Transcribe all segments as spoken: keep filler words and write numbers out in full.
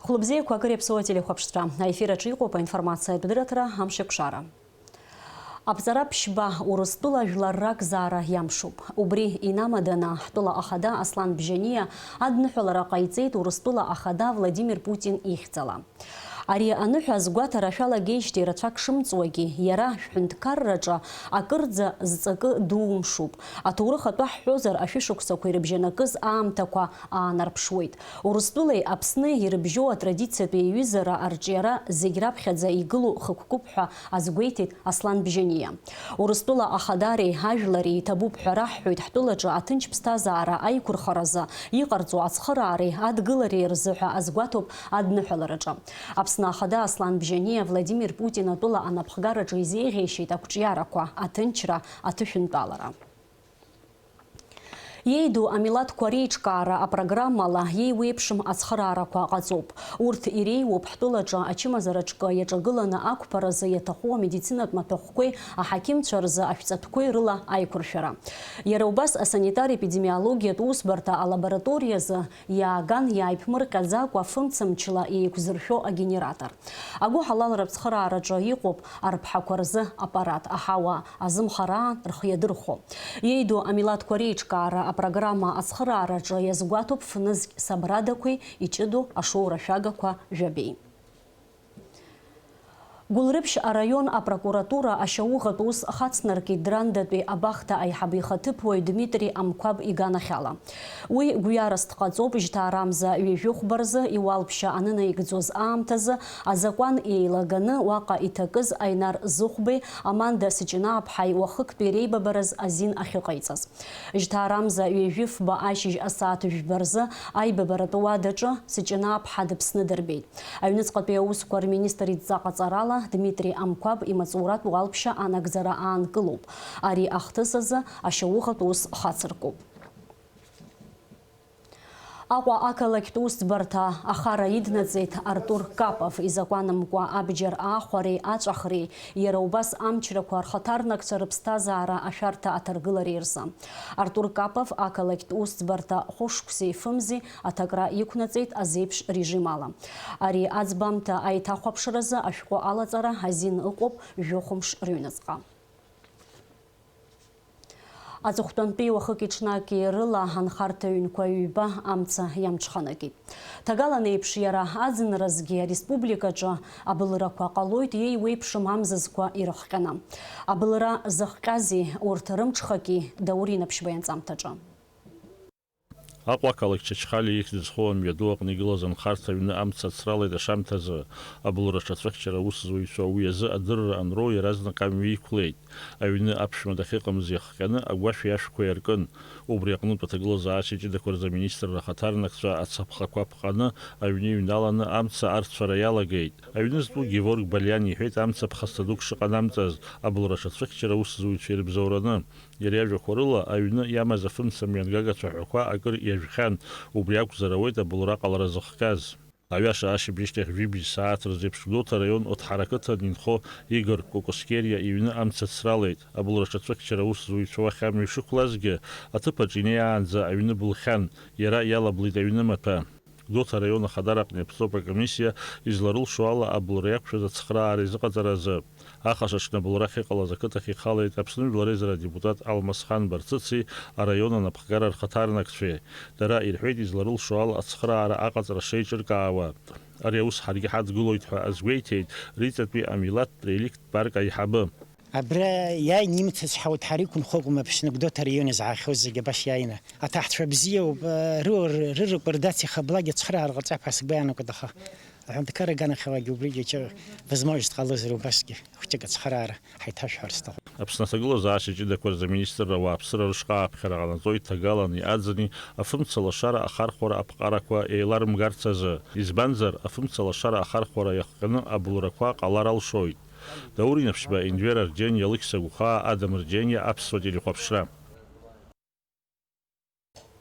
Хәлыбзиақәа, акыр иаԥсоу ателехәаԥшцәа, аефир аҿы иҟоуп аинформациатә дырраҭара Амшеикәшара. Аԥҵара ԥшьба Урыстәыла жәлар ракзаара иамшуп. Убри инамаданы, ҳтәыла ахада Аслан Бжьаниа адныҳәалара ҟаиҵеит Урыстәыла ахада Владимир Путин ихьӡала. Ари аныҳәа азгәаҭара шәалагеижьҭеи рацәак шымҵуагьы, иара шәҳәынҭқарраҿы акырӡа зҵакы дуу мшуп. Аҭоурых атәы ҳҳәозар, ашәышықәсақәа ирыбжьанакыз аамҭақәа аанарԥшуеит. Урыстәылеи Аԥсни ирыбжьоу атрадициатә еиҩызара арҿиара зегь раԥхьаӡа игылоу хықәкуп ҳәа азгәеиҭеит Аслан Бжьаниа. Урыстәыла ахадареи ажәлари иҭабуп ҳәа раҳҳәоит ҳтәылаҿы аҭынч ԥсҭазаара аиқәырхаразы иҟарҵо ацхыраареи адгылареи рзыҳәа азгәаҭоуп адныҳәалараҿы. Аԥсны ахада Аслан Бжьаниа Владимир Путин атәыла анапхгараҿы изеиӷьеишьеит ақәҿиарақәа, аҭынчра, аҭышәынтәалара. Иеиду амилаҭқәа реиҿкаара апрограммала иеиуеиԥшым ацхыраарақәа ҟаҵоуп. Урҭ иреиуоуп ҳтәылаҿы ачымазара ҿкы иаҿагыланы ақәԥаразы иаҭаху амедицинатә маҭәахәқәеи аҳақьымцәа рзы ашәҵатәқәеи рыла аиқәыршәара. Иара убас асанитар-епидемиологиатә усбарҭа алабораториазы иааган иааиԥмырҟьаӡакәа фымца мчла еиқәзыршәо агенератор. Агәыҳалалратә цхыраараҿы иҟоуп арԥҳақәа рзы аппарат, аҳауа азымхараан рхы иадырхәо. Иеиду амилаҭқәа реиҿкаара апрограмма ацхыраараҿы иазгәаҭоуп фнызқь сабрадақәеи иҷыдоу ашоура шәагақәа жәабеи. Гәылрыԥшь араион апрокуратура ашьауӷатә ус хацнаркит Драндатәи абахҭа аиҳабы ихаҭыԥуаҩ Дмитри Амқәаб иганахьала. Уи гәҩарас дҟаҵоуп, жьҭаарамза ҩажәи хәба рзы иуалԥшьа анынаигӡоз аамҭазы азакәан еилаганы уаҟа иҭакыз Аинар Зыхәбеи Аманда Сыҷнааԥҳаи уахыктәи реибабараз азин ахьыҟаиҵаз. Жьҭаарамза ҩажәи фба ашьыжь асааҭ жәба рзы аибабаратә уадаҿы Сыҷнааԥҳа дыԥсны дырбеит. Аҩныҵҟатәи аусқәа рминистр идҵа ҟаҵарала Дмитри Амқәаб имаҵуратә уалԥшьа анагӡара аанкылоуп. Ари ахҭыс азы ашьауӷатә ус хацыркуп. Аҟәа ақалақьтә усӡбарҭа ахара иднаҵеит Артур Капов изакәанымкәа абџьар аахәареи аҵәахреи, иара убас амчрақәа рхаҭарнакцәа рыԥсҭазаара ашәарҭа аҭаргылареи рзы. Артур Капов ақалақьтә усӡбарҭа хәышықәсеи фымзи аҭакра иқәнаҵеит азеиԥш режимала. Ари аӡбамҭа аиҭахәаԥшразы ашәҟәы алаҵара азин ыҟоуп жәохәымш рыҩныҵҟа. Аҵыхәтәантәи уахыки ҽнаки рыла анхарҭа ҩнқәа ҩба амца иамҽханакит. Ҭагалан еиԥш, иара аӡынразгьы ареспубликаҿы абылрақәа ҟалоит иеиуеиԥшым амзызқәа ирыхҟьаны. Абылра зыхҟьази урҭ рымҽхаки Даур Инаԥшьба ианҵамҭаҿы. Аҟәа ақалақь Чачхалиа ихьӡ зху амҩаду аҟны игылаз анхарҭа аҩны амца ацралеит ашамҭазы. Абылра аҽацәыхьчара аусзуҩцәа уи азы адырра анроу иаразнак амҩа иқәлеит. Аҩны аԥшәма дахьыҟамыз иахҟьаны агәашәи ашәқәеи аркын. Убри аҟнытә аҭагылазаашьа ҷыдақәа рзы аминистрра ахаҭарнакцәа ацаԥхақәа ԥҟаны аҩны иҩналаны амца арцәара иалагеит. Аҩны зтәу Геворг Балиан иҳәеит амца ԥхасҭа дук шыҟанамҵаз, абылра аҽацәыхьчара аусзуҩцәа ирыбзоураны. Иара иажәақәа рыла, аҩны иамаз афымца мҩангага цәаҳәақәа акыр иажәхьан, убри акәзар ауеит абылра аҟалара зыхҟьаз. Аҩаша ашьыбжьышьҭахь жәибжь сааҭ рзеиԥш Гәдоуҭа араион Оҭҳара ақыҭан инхо Игор Кокоскериа иҩны амца ацралеит. Абылра аҽацәыхьчара аусзуҩцәа уахь амҩа ишықәлазгьы, аҭыԥаҿ инеиаанӡа аҩны былхьан, иара иалаблит аҩны маҭәа. Гәдоуҭа араион ахадара аҟны иаԥҵоуп акомиссиа изларылшо ала абылра иақәшәаз ацхыраара изыҟаҵаразы. Ахаша аҽны абылра ахьыҟалаз ақыҭахь ихалеит Аԥсны Жәлар Реизара адепутат Алмасхан Барцыци араион анапхгара рхаҭарнакцәеи. Дара ирҳәеит изларылшо ала ацхыраара аҟаҵара шеиҿыркаауа. Ари аус ҳаргьы ҳадгылоит ҳәа азгәеиҭеит Риҵатәи амилаҭтә реликтә парк аиҳабы. Абра иааины имцацҳауеит, ҳара иқәынхо акәым, Аԥсны Гәдоуҭа араион изаахьоу зегьы абас иааины. Аҭаацәа бзиоуп, ры-, рыракәа рдацихаблагьы ацхыраара ҟарҵап ҳәа сгәы иаанагоит, аха аҳәынҭқарра аганахьалагьы убригьы ача возможность ҟалозар убасгьы хәҷык ацхыраара ҳаиҭашәҳәар сҭахуп. Аԥсны аҭагылазаашьа ҷыдақәа рзы аминистрра ауааԥсыра рышҟа ааԥхьара ҟанаҵоит ҭагалани аӡыни афымца лашара ахархәара аԥҟарақәа еиларымгарц азы. Избанзар, афымца лашара ахархәара иахҟьаны абылрақәа ҟалар алшоит. Даур Инаԥшьба, Енвер Арџьениа, Лықьса Гәхаа, Адам Рџьениа, Аԥсуа телехәаԥшра.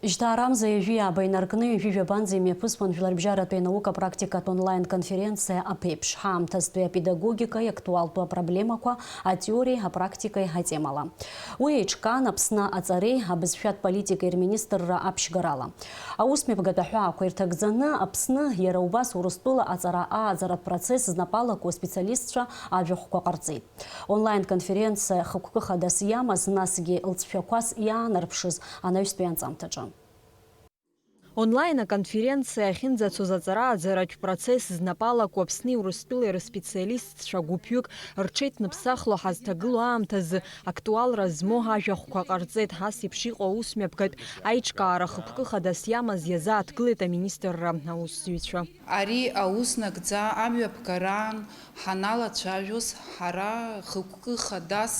Жьҭаарамза ҩажәи ааба инаркны ҩажәи жәабанӡа имҩаԥысуан жәларбжьаратәи анаукатә практикатә онлайн-конференциа аԥеиԥш, ҳаамҭазтәи апедагогикеи актуалтәу апроблемақәа, атеориеи апрактикеи атемала. Уи еиҿкаан Аԥсны аҵареи абызшәатә политикеи рминистрра аԥшьгарала. Аусмҩаԥгатә аҳәаақәа ирҭагӡаны Аԥсны, иара убас Урыстәыла аҵара ааӡаратә процесс знапалақәоу аспециалистцәа ажәахәқәа ҟарҵеит. Онлайн-конференциа хықәкы хадас иамаз, насгьы лҵшәақәас иаанарԥшыз анаҩстәи анҵамҭаҿы. Онлайн-аконференциа ахьынӡацоз аҵарааӡаратә процесс знапалақәоу Аԥсни Урыстәылеи рспециалистцәа гәыԥҩык рҽеидныԥсахло ҳазҭагылоу аамҭазы актуалра змоу ажәахәқәа ҟарҵеит, ас еиԥш иҟоу аусмҩаԥгатә аиҿкаара хықәкы хадас иамаз иазааҭгылеит аминистрра аусзуҩцәа. Ари аус нагӡа амҩаԥгараан ҳаналацәажәоз, ҳара хықәкы хадас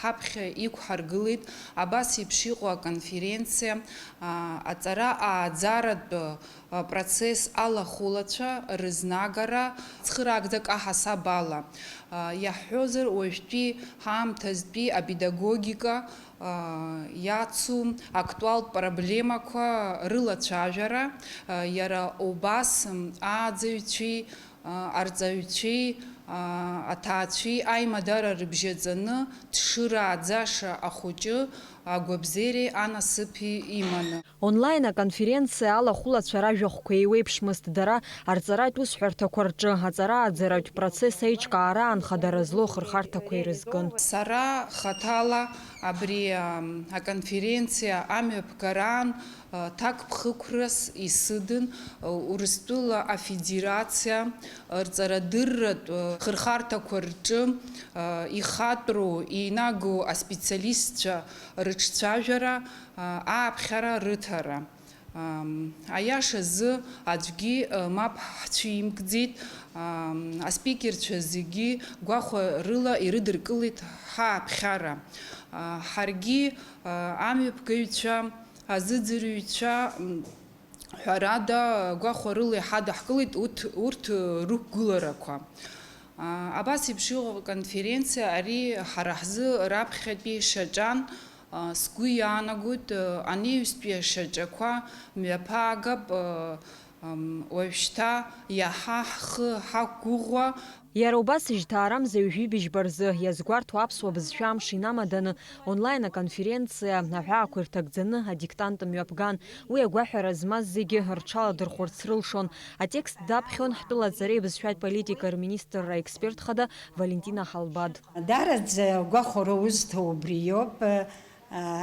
ҳаԥхьа иқәҳаргылеит абас еиԥш иҟоу аконференциа, а, аҵара ааӡаратә, а, процесс алахәылацәа рызнагара цхыраагӡак аҳасаб ала. А, иаҳҳәозар, уажәтәи ҳаамҭазтәи апедагогика, а, иацу актуалтә проблемақәа рылацәажәара, а, иара убас, м, ааӡаҩцәеи, а, арҵаҩцәеи, а, аҭаацәеи аимадара рыбжьаҵаны дшырааӡаша ахәыҷы агәабзиареи анасыԥи иманы. Онлайн-аконференциа алахәылацәа ражәахәқәа еиуеиԥшмызт, дара арҵаратә усҳәарҭақәа рҿы аҵарааӡаратә процесс аиҿкаара анхадара злоу ахырхарҭақәа ирызкын. Сара хаҭала абри, ам, аконференциа амҩаԥгараан, а, ҭакԥхықәрас исыдын, а, Урыстәыла Афедерациа рҵарадырратә, а, хырхарҭақәа рҿы, а, ихатәру, инагоу аспециалистцәа рыҿцәажәара, а, ааԥхьара рыҭара. Ам, аиашазы аӡәгьы, а, мап ҳцәимкӡеит, ам, аспикерцәа зегьы гәахәарыла ирыдыркылеит ҳааԥхьара. А, ҳаргьы, а, амҩаԥгаҩцәа, азыӡырҩцәа, м, ҳәарада, гәахәарыла иҳадаҳкылеит урҭ, урҭ рықәгыларақәа. А, абас еиԥш иҟоу аконференциа ари ҳара ҳзы раԥхьатәи шьаҿан, а, сгәы иаанагоит, а, анаҩстәи ашьаҿақәа мҩаԥаагап, а, ам, уажәшьҭа иаҳа ҳхы ҳақәгәыӷуа. Иара убас, жьҭаарамза ҩажәи быжьба рзы иазгәарҭо аԥсуа бызшәа амш инамаданы онлайн-аконференциа аҳәаақәа ирҭагӡаны адиктант мҩаԥган. Уи агәаҳәара змаз зегьы рҽаладырхәырц рылшон. Атекст даԥхьон ҳтәылаҵареи абызшәатә политикеи рминистрра аексперт хада Валентина Ҳалбад. Даараӡа агәахәара узҭо убри иоуп.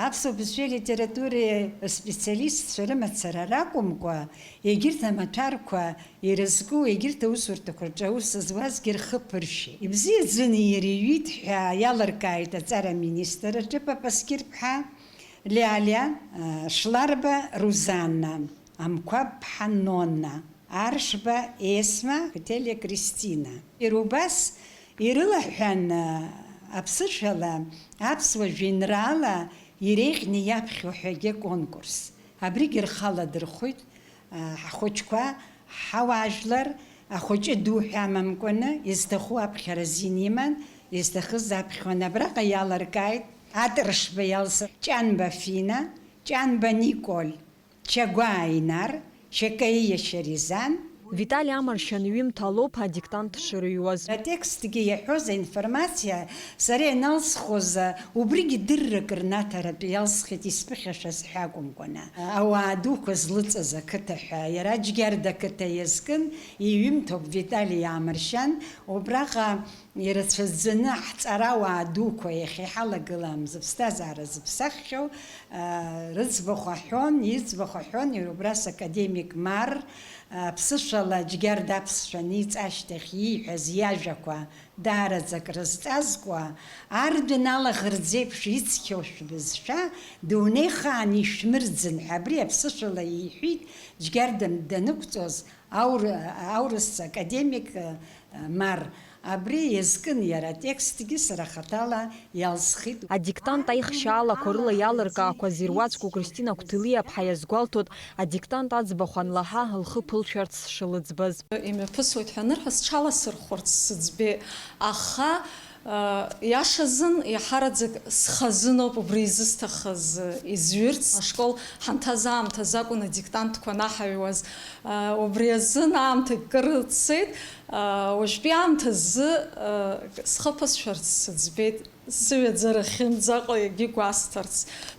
Аԥсуа бызшәеи литературеи рспециалистцәа рымацара ракәымкәа, егьырҭ амаҭәарқәа ирызку, егьырҭ аусурҭақәа рҿы аус зуазгьы рхы ԥыршьеит. Ибзиаӡаны ирыҩит ҳәа иалыркааит аҵара аминистр Аҿыба Паскьыр-ԥҳа, Лиалиа, Шларба Рузанна, Амқәаб-ԥҳа Нонна, Аршба Есма, Қәҭелиа Кристина. Иара убас ирылаҳәан, аԥсышәала аԥсуа жәеинраала иреиӷьны иаԥхьо ҳәагьы аконкурс. Абригь рхы аладырхәит, а, ҳхәыҷқәа, ҳауаажәлар, ахәыҷы ду ҳәа амамкәаны, изҭаху аԥхьара азин иман, изҭахыз аԥхьон. Абраҟа иалыркааит Атрышба Иалса, Ҷанба Фина, Ҷанба Николь, Чагәаа Инар, Шьакаиа Шьаризан. Витали Амаршьан ҩымҭа лоуп адиктант шырыҩуаз. Атекстгьы иаҳәоз аинформациа сара ианалсхоз, убригь дыррак рнаҭаратәы иалсхит, исԥыхьашаз ҳәа акәымкәаны. Ауаа дуқәа злыҵаз ақыҭа ҳәа, иара Џьгьарда ақыҭа иазкын, иҩымҭоуп Витали Амаршьан, убраҟа ирацәаӡаны ҳҵарауаа дуқәа иахьа иҳалагылам зыԥсҭазаара зыԥсаххьоу, аа, рыӡбахә аҳәон, иӡбахә аҳәон, иара убра академик Мар, аа, ԥсышәала Џьгьарда аԥсшәа аниҵа ашьҭахь ииҳәаз иажәақәа даараӡа акрызҵазкуа, ардәына алаӷырӡ еиԥш ицқьоу шәбызшәа дунеихаан ишәмырӡын ҳәа абри аԥсышәала иҳәит Џьгьарда данықәҵоз, Аур-, аурыс академик, э, Мар, абри иазкын иара атекстгьы сара хаҭала иалсхит. Адиктант аихшьаалақәа рыла иалыркаақәаз ируаӡәку Кристина Қәҭелиаԥҳа иазгәалҭоит, адиктант аӡбахә анлаҳа, лхы ԥылшәарц шылыӡбаз. Имҩаԥысуеит ҳәа анырҳәа, сҽаласырхәырц сыӡбеит, аха Иашазын, иаҳараӡак схазыноуп убри изысҭахыз, изҩырц. Ашкол ҳанҭаз аамҭазы акәын адиктантқәа анаҳаҩуаз. Убри азын аамҭа акыр цеит. Уажәтәи аамҭазы схы ԥысшәарц сыӡбеит, сыҩаӡара хьымӡаҟа егьи гәасҭарц.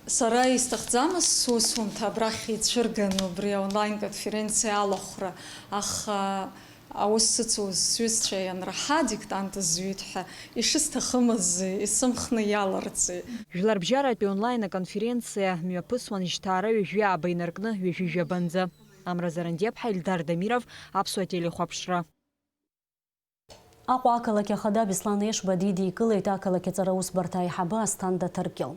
Сара исҭахӡамызт сусумҭа абрахь ицәырганы убри аонлайн-конференциа алахәра, аха аус сыцу сҩызцәа ианраҳа, диктант зҩит ҳәа ишысҭахымыз исымхны иаларҵеит. Жәларбжьаратәи онлайн-аконференциа мҩаԥысуан жьҭаара ҩажәи ааба инаркны ҩажәи жәабанӡа. Амра Зарандиаԥҳа, Ельдар Дамиров, Аԥсуа телехәаԥшра. Аҟәа ақалақь ахада Беслан Ешба дидикылеит ақалақь аҵараусбарҭа аиҳабы Асҭанда Ҭаркьыл.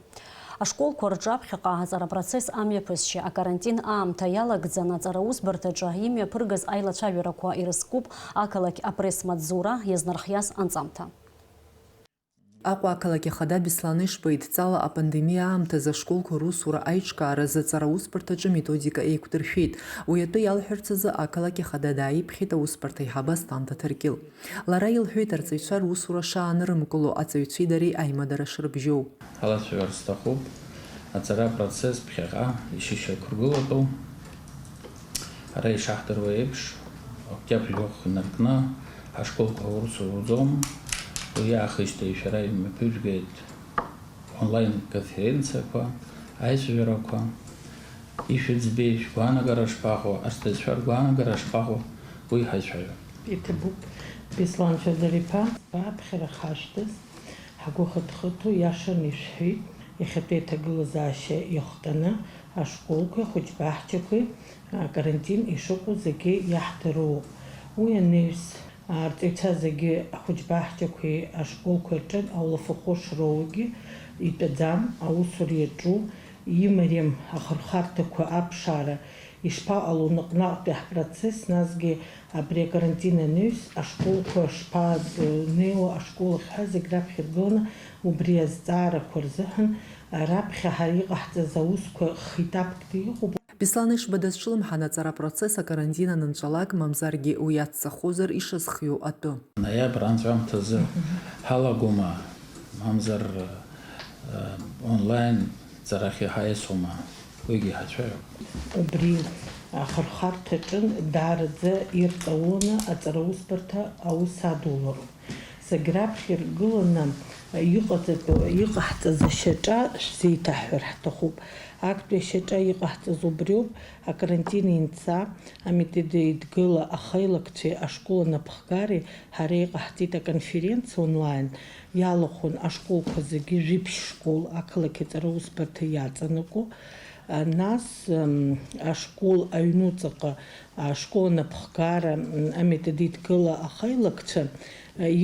Ашколқәа рҿы аԥхьаҟа аҵара процесс амҩаԥысшьа, акарантин аамҭа иалагӡаны аҵараусбарҭаҿы имҩаԥыргаз аилацәажәарақәа ирызкуп ақалақь апресс-маҵзура иазнархиаз анҵамҭа. Аҟәа ақалақь ахада Беслан Ешба идҵала апандемиа аамҭазы ашколқәа русура аиҿкааразы аҵараусбарҭаҿы методика еиқәдыршәеит. Уи атәы иалҳәарц азы ақалақь ахада дааиԥхьеит аусбарҭа аиҳабы Асҭанда Ҭаркьыл. Лара илҳәеит арҵаҩцәа русура шаанырымкыло, аҵаҩцәеи дареи аимадара шрыбжьоу. Алацәажәара сҭахуп, аҵара процесс ԥхьаҟа ишышьақәыргылатәу. Ара ишаҳдыруа еиԥш, октиабр жәохә инаркны ҳашколқәа аурыс руӡом. Уи аахижьҭеи шәара имҩаԥыжәгеит онлайн-конференциақәа, аицәажәарақәа. Ишәыӡбеи, шәгәаанагара шԥаҟоу, арҵаҩцәа ргәаанагара шԥаҟоу, уи ҳаицәажәап. Иҭабуп, Беслан Федор-иԥа, бааԥхьара хашәҭаз, ҳгәы хыҭхыҭуа, иашаны ишәҳәеит, иахьатәи аҭагылазаашьа иахҟьаны ашколқәеи ахәыҷбаҳчақәеи акарантин ишыҟоу зегьы иаҳдыруоуп. Уи анаҩс, арҵаҩцәа зегьы ахәыҷбаҳчақәеи ашколқәеи рҿы аулафахәы шроугьы итәаӡам, аусура иаҿу, имариам ахырхарҭақәа аԥшаара ишԥаҟало наҟ-наҟтәи ҳпроцесс, насгьы абри акарантин анаҩс ашколқәа шԥанеиуа ашкол ахь ҳәа зегь раԥхьа иргыланы убри азҵаарақәа рзыҳәан раԥхьа ҳара иҟаҳҵаз аусқәа хы-етапкны иҟоуп. Беслан Ешба дазҿлымҳан аҵара процесс акарантин анынҵәалак, мамзаргьы уи аццахозар ишазхиоу атәы. Ноиабр анҵәамҭазы ҳалагома, мамзар, э, онлайн ҵарахь иҳаиасуама, уигьы ҳацәажәап. Убри ахырхарҭаҿы даараӡа ирҵауланы аҵараусбарҭа аус адулароуп. Зегь раԥхьа иргыланы иҟаҵатәу, иҟаҳҵаз ашьаҿа шәзеиҭаҳҳәар ҳҭахуп. Актәи ашьаҿа иҟаҳҵаз убриоуп, акарантин инца, аметодеидгыла ахеилакцәеи ашкол анапхгареи ҳара иҟаҳҵеит аконференциа онлайн, иалахәын ашколқәа зегьы, жәиԥшь школ ақалақь аҵараусбарҭа иаҵанакуа. Нас, м, ашкол аҩнуҵаҟа ашкол анапхгара, м, аметодеидгыла ахеилакцәа, м,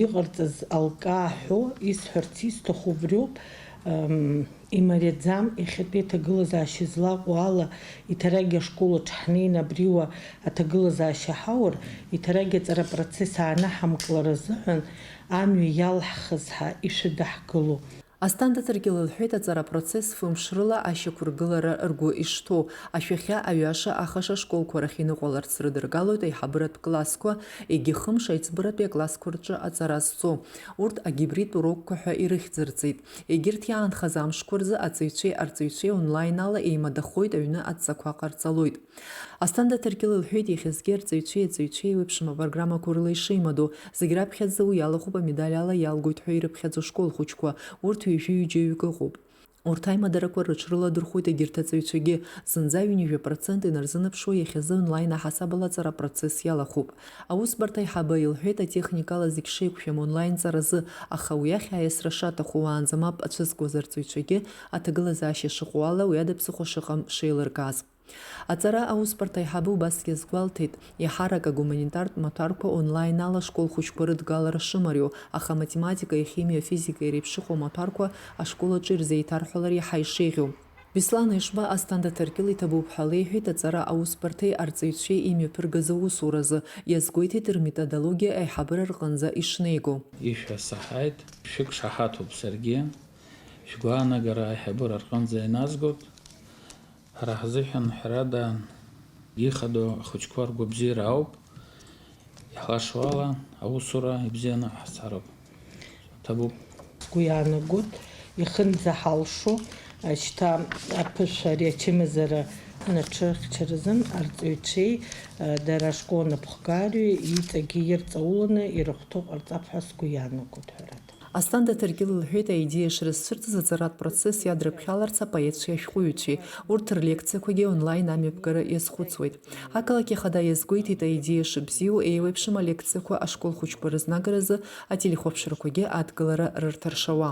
иҟарҵаз алкаа ҳәо исҳәарц исҭаху убриоуп, м, имариаӡам иахьатәи аҭагылазаашьа излаҟоу ала, иҭарагьы ашкол аҿы ҳнеины абриуа аҭагылазаашьа ҳаур, иҭарагьы аҵара процесс аанаҳамкылар азыҳәан амҩа иалҳхыз ҳәа ишәыдаҳкыло. Асҭанда Ҭаркьыл лҳәеит, аҵара процесс фымш рыла ашьақәыргылара ргәы ишҭоу, ашәахьа аҩаша ахаша школқәа рахь иныҟәаларц рыдыргалоит аиҳабыратә классқәа, егьи хымш аиҵбыратәи аклассқәа рҿы аҵара зҵо. Урҭ агибридтә урокқәа ҳәа ирыхьӡырҵеит. Егьырҭ иаанхаз амшқәа рзы аҵаҩцәеи арҵаҩцәеи онлайн ала еимадахоит, аҩны адҵақәа ҟарҵалоит. Асҭанда Ҭаркьыл лҳәеит, иахьазгьы арҵаҩцәеи аҵаҩцәеи еиуеиԥшым апрограммақәа рыла ишеимадоу, зегь раԥхьаӡа уи иалахәуп амедаль ала иалгоит ҳәа ирыԥхьаӡо школ хәыҷқәа, урҭ ҩажәи ҩыџьаҩык ыҟоуп. Урҭ аимадарақәа рыҽрыладырхәоит егьырҭ аҵаҩцәагьы, зынӡа ҩынҩажәа процент инарзынаԥшуа иахьазы онлайн аҳасабала аҵара процесс иалахәуп. Аусбарҭа аиҳабы илҳәеит, атехникала зегь шеиқәшәам онлайн ҵаразы, аха уи ахь аиасра шаҭаху уаанӡа мап ацәызкуаз арҵаҩцәагьы аҭагылазаашьа шыҟоу ала уи ада ԥсыхәа шыҟам шеилыркааз. Аҵара аусбарҭа аиҳабы убасгьы азгәалҭеит, иаҳарак агуманитартә маҭәарқәа онлайн ала ашкол хәыҷқәа рыдгалара шымариоу, аха аматематикеи ахимиеи афизикеи реиԥш иҟоу амаҭәарқәа ашкол аҿы ирзеиҭарҳәалар иаҳа ишеиӷьу. Беслан Ешба Асҭанда Ҭаркьыл иҭабуп ҳәа леиҳәеит аҵара аусбарҭеи арҵаҩцәеи имҩаԥыргаз аусуразы, иазгәеиҭеит рметодологиа аиҳабыра рҟынӡа ишнеиго. Ишәасаҳаит, шәықәшаҳаҭуп саргьы, шәгәаанагара аиҳабыра рҟынӡа иназгоит. Ҳара ҳзыҳәан, ҳәарада, ихадоу ахәыҷқәа ргәабзиара ауп. Иҳлашоу ала, аусура ибзианы ҟаҳҵароуп. Ҭабуп. Сгәы иаанагоит, ихынӡаҳалшо, шьҭа аԥышәа ари ачымазара анаҿыхьчаразын арҵаҩцәеи, дара ашкол анапхгареи иҵегьы ирҵауланы ирыхәҭоу ҟарҵап ҳәа сгәы иаанагоит, ҳәарада. Асҭанда Ҭаркьыл лҳәеит, аидеиа шрызцәырҵыз аҵаратә процесс иадырԥхьаларц апоетцәеи ашәҟәыҩҩцәеи, урҭ рлекциақәагьы онлайн амҩаԥгара иазхәыцуеит. Ақалақь Ахада иазгәеиҭеит, аидеиа шыбзиоу еиуеиԥшым алекциақәа ашкол хәыҷқәа рызнагаразы ателехәаԥшрақәагьы адгылара рырҭаршауа.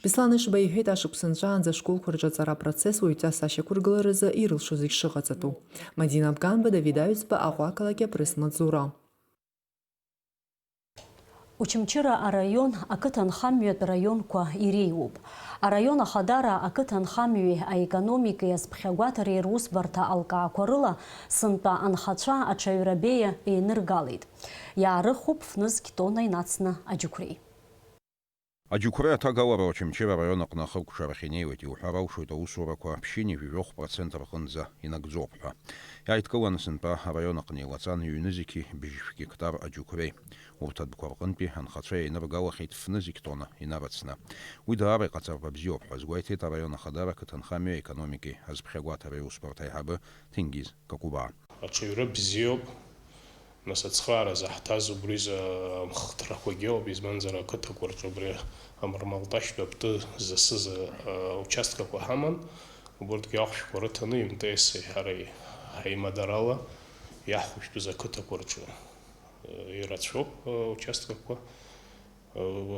Беслан Ешба иҳәеит, ашықәс нҵәаанӡа ашколқәа рҿы аҵара апроцесс уаҩҵас ашьақәыргыларазы ирылшо зегь шыҟаҵатәу. Мадина Абганба, Давид Аҩӡба, Аҟәа ақалақь, апресс-маҵзура. Очамчыра араион ақыҭанхамҩатә раионқәа иреиуоуп. Араион ахадара ақыҭанхамҩеи аекономикеи азԥхьагәаҭареи русбарҭа алкаақәа рыла сынтәа анхацәа аҽаҩра беиа еиныргалеит. Иаарыхуп фнызқь тонна инацны аџьықәреи. Аџьықәреи аҭагалара Очамчыра араион аҟны ахықәҿарахь инеиуеит, иуҳәар алшоит аусурақәа ԥшьынҩажәи жәохә процент рҟынӡа инагӡоуп ҳәа. Иааидкыланы сынтәа араион аҟны еилаҵан ҩнызқьи быжьшә гектар аџьықәреи. Урҭ адәқәа рҟынтәи анхацәа еиныргалахьеит фнызқь тонна инарыцны. Уи даара иҟаҵарба бзиоуп ҳәа азгәеиҭеит араион ахадара ақыҭанхамҩеи аекономикеи азԥхьагәаҭареи аусбарҭа аиҳабы Ҭенгиз Какәыбаа. Аҽаҩра бзиоуп. Нас ацхыраара заҳҭаз убри рзы амхырҭақәагьы ыҟоуп, избанзар, ақыҭақәа рҿы убри амырмалташьтә аптәы засыз, а, участкақәа ҳаман, убырҭгьы ахәшәқәа рыҭаны, МТС-и ҳареи ҳаимадарала иаҳхәышәтәыз ақыҭақәа рҿы, а, ирацәоуп, а, участкақәа.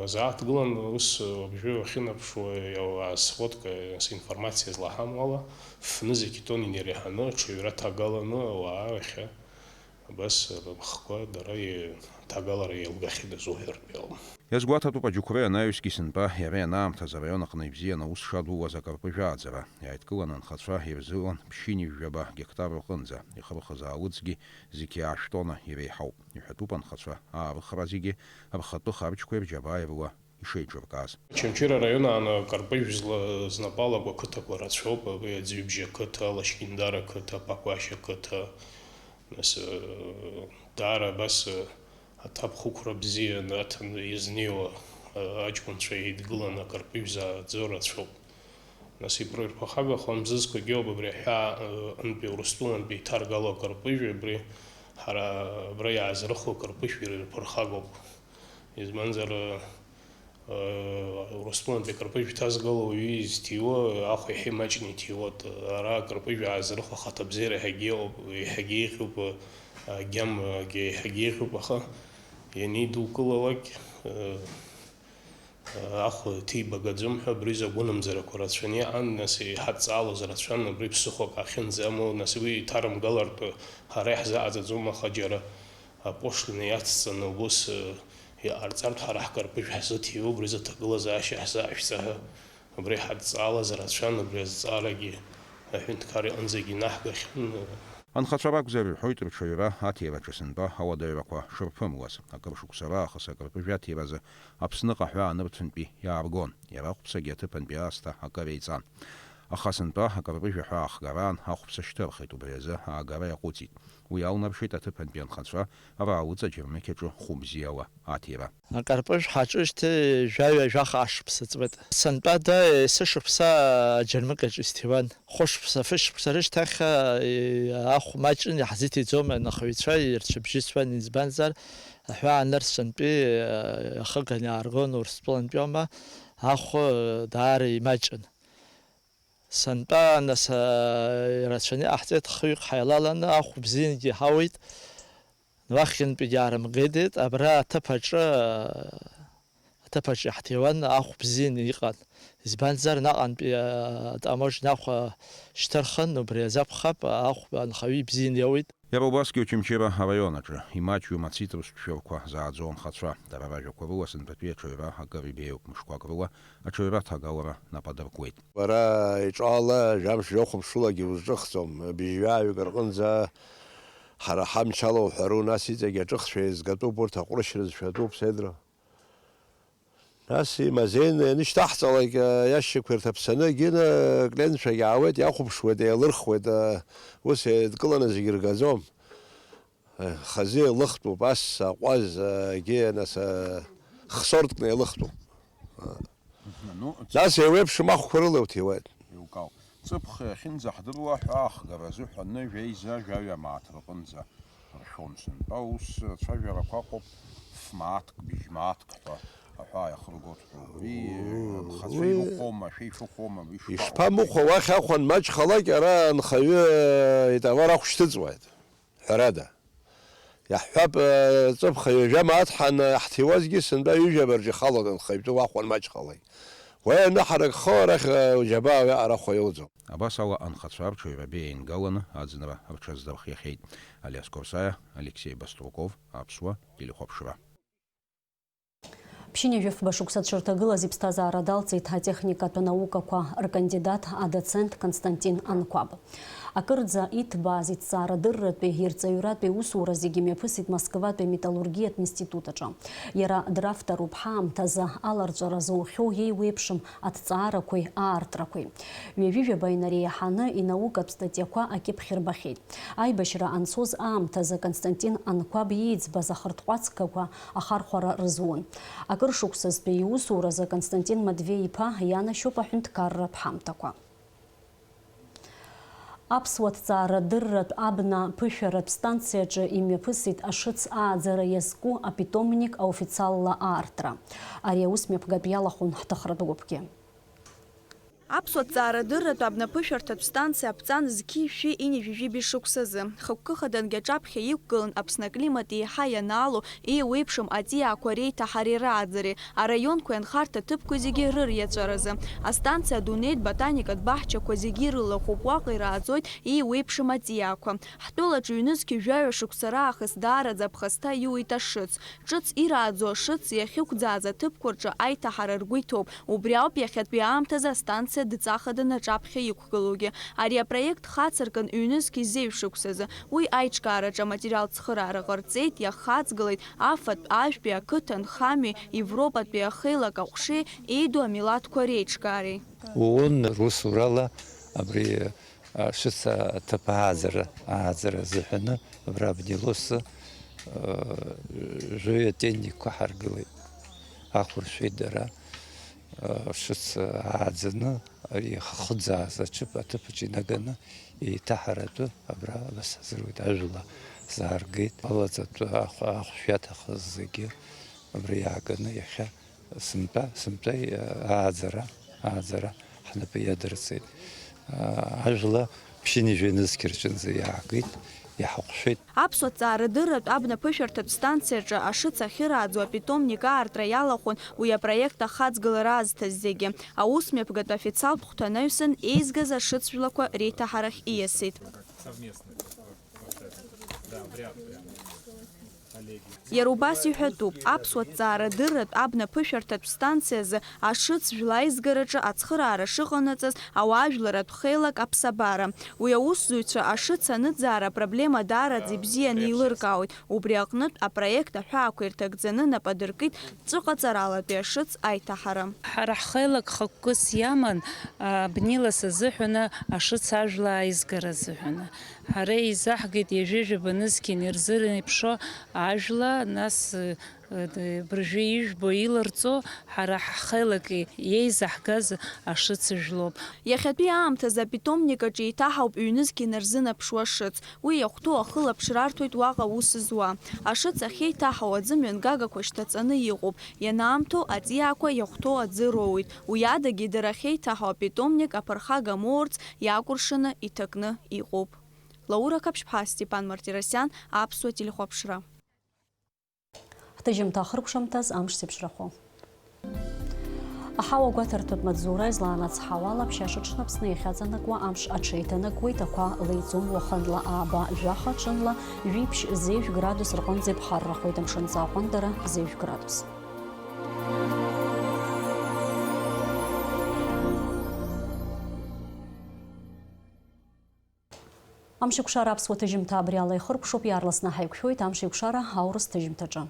Азааҭгылан ус, абжьы уахьынаԥшуа, иауаа сводка, информациа злаҳамоу ала, фнызқь тонн инареиҳаны аҽаҩра ҭагаланы ауаа иахьа абас рыхқәа дара иҭагалара еилгахьеит азыҳәартә иауп. Иазгәаҭатәуп, аџьықәреи анаҩсгьы сынтәа иара ианаамҭаз араион аҟны ибзианы аус шадулаз акарпыжә ааӡара. Иааидкылан анхацәа ирзылан ԥшьынҩажәаба гектар рҟынӡа, ихырхыз аалыҵгьы зқьи аашә тонна иреиҳауп. Иҳәатәуп анхацәа аарыхра зегьы рхатәы харџьқәеи рџьабааи рыла ишеиҿыркааз. Очамчыра араион аҟны акарпыжә зла-, знапы алаку ақыҭақәа рацәоуп, абри Аӡҩыбжьа ақыҭа, Лашькьындара ақыҭа, Пакәашь ақыҭа, нас, э, даара абас, э, аҭакԥхықәра бзианы аҭаны изнеиуа, э, аҷкәынцәа еидгыланы акарпыжә зааӡо рацәоуп. Нас иԥырԥахагахо амзызқәагьы ауп, абри аҳәаа, э, ынтәи Урыстәылантәи иҭаргало акарпыжә, абри ҳара абра иаазрыхо акарпыжә ирԥырхагоуп. Избанзар, э, Урыстәылантәи акарпыжә иҭазгало ауаҩы изҭиуа ахә иаҳа имаҷны иҭиуеит. Ара акарпыжә аазрыхо ахаҭабзиара иаҳагьы ыҟоуп, иаҳагьы еиӷьуп, агьамагьы иаҳагьы еиӷьуп, аха ианидукылалак, э, Ахә ҭибагаӡом ҳәа абри рзы агәынамӡарақәа рацәаны иҟан, нас иҳадҵаалоз рацәан, абри ԥсыхәак ахьынӡамоу, нас уи иҭарымгалартә ҳара иаҳзааӡаӡом, аха џьара апошлина иацҵаны убыс, э, иҟарҵартә ҳара ҳкарпыжә ҳзыҭиуа, убри рзы аҭагылазаашьа ҳзаашәҵа ҳәа абри иҳадҵаалаз рацәан, убри азҵаарагьы аҳәынҭқар иҟынӡагьы инаҳгахьан. Анхацәа ракәзар, ирҳәоит рҽаҩра аҭира аҿы сынтәа ауадаҩрақәа шырԥымлаз. Акыр шықәса раахыс акарпыжә аҭиразы Аԥсныҟа аҳәаа нырцәынтәи иааргон, иара ахәԥсагьы аҭыԥантәи аасҭа акыр еиҵан. Аха сынтәа акарпыжә аҳәаа ахгараан ахәԥса шьҭырхит, убри азы аагара иаҟәыҵит. Уи алнаршеит аҭыԥантәи анхацәа, ара Алыҵ аџьармыкьаҿы хәы бзиала аҭира. Акарпыжә ҳаҿыжьҭеи жәаҩа-жәаха ашықәса ҵуеит. Сынтәа ада есышықәса аџьармыкьаҿ исҭиуан. Хәышықәса, фышықәса рышьҭахь, э, ахә маҷын, иаҳзиҭиӡом анхаҩцәа ирцәыбжьысуан, избанзар, аҳәаа нырцәынтәи, э, ахыган иааргон, Урыстәылантәи аума, ахә, э, даара имаҷын. Сынтәа, нас, э, ирацәаны иҟаҳҵеит, хҩык ҳаилаланы, ахә бзиангьы иҳауеит. Уахьынтәигьы аарымгеит, абра аҭыԥ аҿы, аҭыԥ аҿы иаҳҭиуан, ахә бзианы иҟан. Избанзар, наҟантәи атаможня ахә шьҭырхын, убри азы акәхап, ахә анхаҩы ибзианы иауит. Иара убасгьы Очамчыра араион аҿы имаҷҩым ацитрустә шәырқәа зааӡо анхацәа. Дара ражәақәа рыла, сынтәатәи аҽаҩра акыр ибеиоуп, мышқәак рыла аҽаҩра аҭагалара нап адыркуеит. Уара иҿала жәамш жәохәаԥшулагьы узҿыхӡом, быжьҩаҩык рҟынӡа ҳара ҳамч алоуҳәару, нас иҵегь аҿыхцәа еизгатәуп, урҭ аҟәрышь рызшәатәуп, седра. Нас имазеины ианышьҭаҳҵалак, иашьақәа ирҭаԥсаны, Гина Кленцәагь аауеит, иахәаԥшуеит, еилырхуеит, ус еидкыланы зегьы ргаӡом. Хазы еилыхтәуп, ас аҟәаз, агьи, нас, хсортны еилыхтәуп. Нас еиуеиԥшым ахәқәа рыла иуҭиуеит. Еилкаауп. Ҵыԥх иахьынӡаҳдыруа ҳәа ахгара азыҳәан ҩеиза жәаҩа мааҭ рҟынӡа ршәон сынтәа, ус ацәажәарақәа ыҟоуп, ф-мааҭк, быжь-мааҭк ҳәа аҳәаа иахыргоит ҳәа. Уи, анхацәа ирыхәома, шәа ишәыхәома, ишԥаҟоу? Ишԥамыхәа, уахь ахәан маҷхалак, ара анхаҩы итовар ахә шьҭыҵуеит, ҳәарада. Иаҳҳәап, ҵыԥх ҩажәа мааҭ ҳан-, ҳҭиуазгьы, сынтәа ҩажәа абарџьы халон анхаҩтәы уахәан маҷхалак. Уи аныҳаракхо арахь, џьабаа уи аҟара хәа иоуӡом. Абас ала анхацәа арҽеира беиа ингаланы аӡынра рҽаздырхиахьеит. Алиас Корсаиа, Алексей Баструков, Аԥсуа телехәаԥшра. Ԥшьынҩажәи фба шықәса дшырҭагылаз иԥсҭазаара далҵит атехникатә наукақәа ркандидат, адоцент Константин Анқәаб. Акырӡа иҭбааз иҭҵаарадырратәи, ирҵаҩратәи усура зегьы мҩаԥысит Москватәи аметаллургиатә институт аҿы. Иара дравторуп ҳаамҭазы аларҵәара зухьоу еиуеиԥшым аҭҵаарақәеи аартрақәеи. Ҩажәи жәаба инареиҳаны инаукатә статиақәа акьыԥхь рбахьеит. Аибашьра анцоз аамҭазы Константин Анқәаб ииӡбаз ахырҭҟәацгақәа ахархәара рызун. Акыр шықәсазтәи иусуразы Константин Матвеи-иԥа ианашьоуп аҳәынҭқарратә ҳамҭақәа. Аԥсуа ҭҵаарадырратә абна ԥышәаратә станциаҿы имҩаԥысит ашыц ааӡара иазку апитомник аофициалла аартра. Ари аус мҩаԥгатә иалахәын ҳҭыхратә гәыԥгьы. Аԥсуа ҭҵаарадырратә абнаԥышәарҭатә станциа аԥҵан зқьи жәшәи ҩынҩажәи жәибжь шықәсазы, хықәкы хадангьы аҿаԥхьа иқәгылан Аԥсны аклимат еиҳа ианаало, еиуеиԥшым аҵиаақәа реиҭаҳареи рааӡареи, араионқәеи анхарҭа ҭыԥқәеи зегьы рыриаҵәаразы. Астанциа адунеитә ботаникатә баҳчақәа зегьы ирылахәуп, уаҟа ирааӡоит еиуеиԥшым аҵиаақәа. Ҳтәылаҿы ҩнызқьи жәаҩа шықәса раахыс даараӡа аԥхасҭа иуеит ашыц. Ҿыц ирааӡо ашыц иахьықәӡааз аҭыԥқәа рҿы аиҭаҳара ргәы иҭоуп. Убри ауп иахьатәи аамҭазы астанциа дҵа хаданы аҿаԥхьа иқәгылоугьы. Ари апроект хацыркын ҩнызқь зеижә шықәсазы. Уи аиҿкаараҿы аматериал цхыраара ҟарҵеит, иахаҵгылеит афатә, ажәтәи, ақыҭан, хамҩеи, Европатәи ахеилак аҟәшеи еиду амилаҭқәа реиҿкаареи. ООН русурала абри ашыц аҭыԥ ааӡара, ааӡара азыҳәаны абра Абнилосы, э, жәаҩа тенникқәа ҳаргылеит. Ахәыршәеит дара, э, ашыц ааӡаны, ари ихыӡааз аҽыԥ-, аҭыԥаҿ инаганы, еиҭаҳаратәы абра абас ҳазыруит, ажәла зааргеит, алаҵатәы ахә-, ахәшә иаҭахыз зегьы абра иааганы иахьа Сынтәа, сынтәа, ааӡара, ааӡара ҳнапы иадырҵеит. Ажәла ԥшьынҩажәи нызқь рҿынӡа иаагеит, иҳахәшәеит. Аԥсуа ҭҵаарадырратә абнаԥышәарҭатә станциаҿы ашыц ахьырааӡо апитомник аартра иалахәын уи апроект ахаҵгылара азҭаз зегьы. Аусмҩаԥгатә официалтә хәҭанаҩсан еизгаз ашыцжәлақәа реиҭаҳарахь ииасит. Иара убас иҳәатәуп, аԥсуа ҭҵаарадырратә абнаԥышәарҭатә станциазы ашыц жәла аизгараҿы ацхыраара шыҟанаҵаз ауаажәларратә хеилак аԥсабара. Уи аусзуҩцәа ашыц аныӡаара апроблема даараӡа ибзианы еилыркаауеит, убри аҟнытә апроект аҳәаақәа ирҭагӡаны нап адыркит ҵәыҟаҵаралатәи ашыц аиҭаҳара. Ҳара ҳхеилак хықәкыс иаман, а, Бнилас азыҳәаны, ашыц ажәла аизгара азыҳәаны. Ҳара еизаҳгеит ҩажәи жәаба нызқь инарзынаԥшуа ажәла, нас, э, э, быржәы ижәбо иларҵо, ҳара ҳхеилак иеизаҳгаз ашыц жәлоуп. Иахьатәи аамҭазы апитомник аҿы еиҭаҳауп ҩнызқь инарзынаԥшуа ашыц. Уи иахәҭоу ахылаԥшра арҭоит уаҟа аус зуа. Ашыц ахьеиҭаҳау аӡы мҩангагақәа шьҭаҵаны иҟоуп. Ианаамҭоу аҵиаақәа иахәҭоу аӡы роуеит. Уи адагьы дара ахьеиҭаҳау апитомник аԥырхага амоурц иакәыршаны иҭакны иҟоуп. Лаура Қаԥшьԥҳа, Степан Мартиросиан, Аԥсуа телехәаԥшра. Ҳҭыжьымҭа ахыркәшамҭаз амш зеиԥшрахо. Аҳауа гәаҭарҭатә маҵзура излаанацҳауа ала, ԥшьа шыҽны Аԥсны иахьаҵанакуа амш аҽеиҭанакуеит, ақәа леиӡом, уахынла ааба жәаха, ҽынла жәиԥшь зеижә градус рҟынӡа иԥхаррахоит, амшынҵа аҟәандара зеижә градус. Амшеикәшара аԥсуа ҭыжьымҭа абри ала ихыркәшоуп, иаарласны ҳаиқәшәоит Амшеикәшара аурыс ҭыжьымҭаҿы.